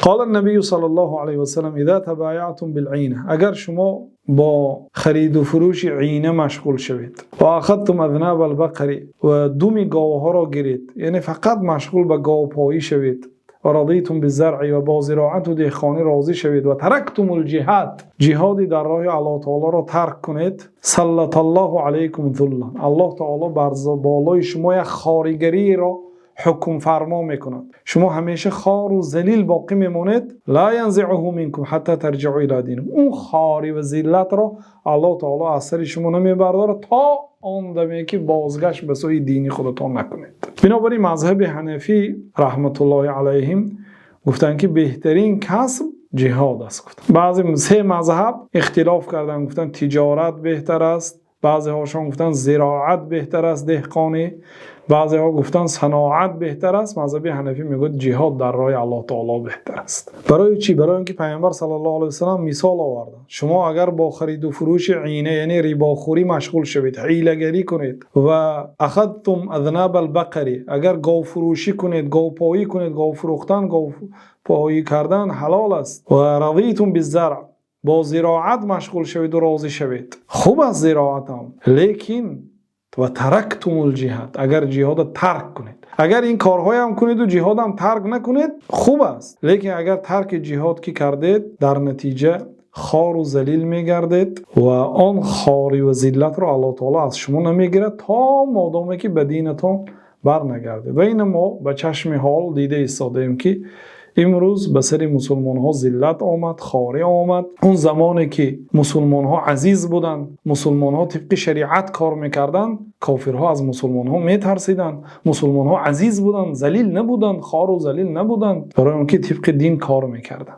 قال النبي صلى الله عليه وسلم: إذا تبايعتم بالعينة, агар шумо бо хариду фурӯши عينة машғул шавед, وأخذتم أذناب البقر, ва думи говҳоро гиред, яъне фақат машғул ба говпоӣ шавед, ورضيتم بالزرع, ва бо зироату деҳқонӣ розӣ шавед, وتركتم الجهاد, ҷиҳоди дар роҳи Аллоҳ таолоро тарк кунед, سلط الله عليكم ذلا, Аллоҳ таоло бар болои шумо як хоригариро ҳукмфармо мекунад. Шумо ҳамеша хору залил боқӣ мемонед. لا ينزعه منكم حتى ترجعوا إلى دينكم, он хорӣ ва зиллатро Аллоҳ таоло аз сари шумо намебардорад, то он даме ки бозгашт ба сӯи дини худатон накунед. Бинобар ин мазҳаби ҳанафӣ, رحمة الله عليهم, гуфтанд, ки беҳтарин касб ҷиҳод аст. Гуфтанд, баъзе се мазҳаб ихтилоф карданд, гуфтанд, тиҷорат беҳтар аст, баъзеҳошон гуфтанд, зироат беҳтар аст, деҳқонӣ, баъзеҳо гуфтанд, саноат беҳтар аст. Мазҳаби ҳанафӣ мегӯяд, ҷиҳод дар роҳи Аллоҳ таоло беҳтар аст. Барои чӣ? Барои он ки Пайғамбар صلى الله عليه وسلم мисол оварданд: шумо агар бо хариду фурӯши عينة, яъне рибохӯрӣ, машғул шавед, ҳилагарӣ кунед, وأخذتم أذناب البقر, агар говфурӯшӣ кунед, говпоӣ кунед, гов фурӯхтан, говпоӣ кардан ҳалол аст, ورضيتم بالزرع, бо зироат машғул шаведу розӣ шавед, хуб аст зироатам, лекин وتركتم الجهاد, агар ҷиҳода тарк кунед, агар ин корҳоям кунеду ҷиҳодам тарк накунед, хуб аст, лекин агар тарки ҷиҳод ки кардед, дар натиҷа хору залил мегардед ва он хорӣ ва зиллатро Аллоҳ таоло аз шумо намегирад, то модоме ки ба динатон барнагардед. Ва ина мо ба чашми ҳол дида истодаем, ки имрӯз ба сари мусулмонҳо зиллат омад, хорӣ омад. Он замоне ки мусулмонҳо азиз буданд, мусулмонҳо тибқи шариат кор мекарданд, кофирҳо аз мусулмонҳо метарсиданд. Мусулмонҳо азиз буданд, залил набуданд, хору залил набуданд, барои он ки тибқи дин кор мекарданд.